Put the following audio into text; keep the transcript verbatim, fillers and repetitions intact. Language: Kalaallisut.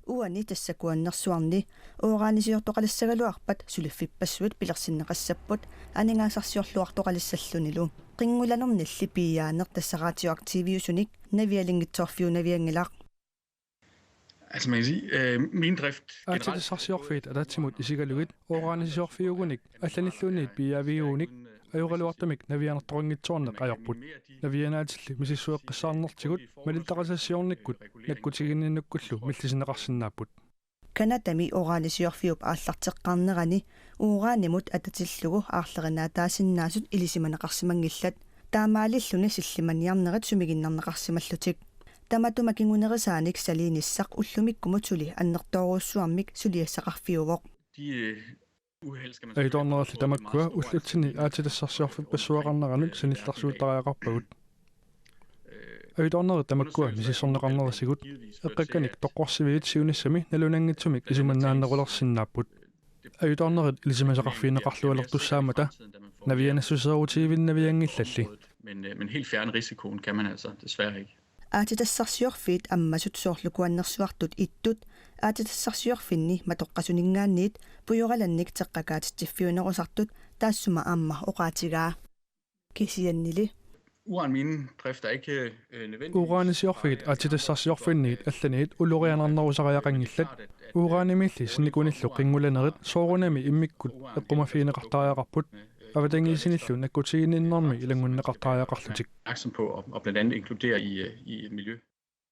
Uani tassakuannersuarni uranisiortoqalissagaluarpat suliffippassuit pilersinneqassapput aningaasarsiorluartoqalissallunilu. Qinngulanernilli piiaaneq tassa radioaktiviusunik navialinngitsoorfiunavianngilaq. Altså man kan sige, øh, minedrift generelt. Aatsitassarsiorfiit atatsimut isigalugit uranisiorfiugunik allanilluunniit piiaaviguunik ajoraluartumik navianartoqanngitsoorneq ajorput. Navianaatilli misissueqqissaarnertigut malittarisassiornikkut nakkutiginninnukkullu millisinneqarsinnaapput. Canadami uranisiorfiup aallarteqqaarnerani uranimut atatillugu aarlerinaataasinnaasut ilisimaneqarsimanngillat. Taamaalilluni sillimaniarnerit sumiginnarneqarsimallutik. Tamatuma kingunerisaanik saliinissaq ullumikkumut suli annertoorujussuarmik suliassaqarfiuvoq. De øh, uheld, skal man Ajutoorneralli tamakkua ullutsinni aatsitassarsiorfippassuaqarneranut sanillersuuttariaqarpagut. Ajutoornerit tamakkua misissorneqarnerisigut eqqakkanik toqqorsiviit siunissami nalunanngitsumik isumannaannerulersinnaapput. Ajutoornerit ilisimasaqarfigineqarlualertussaammata navianassuseerutigivinnavianngillalli. Men, øh, men helt fjerne risikoen kan man altså desværre ikke. Aatsitassarsiorfiit ammasut soorlu kuannersuartut ittut aatsitassarsiorfinni matoqqasuninngaanniit pujoralannik teqqakaatitsiffiunerusartut taassuma aamma oqaatigaa. Kisiannili Uranminedrift er ikke øh, nødvendigvis... Uranisiorfigit aatsitassarsiorfinniit allaniit ulorianarnerusariaqanngillat. Uranimilli sinnikunillu qinngulanerit soorunami immikkut eqqumaffigineqartariaqarput. Avatangiisinillu nakkutiginninnermi ilanngunneqartariaqarlutik. Opmærksom på og, og blandt andet inkludere i, øh, i et miljø.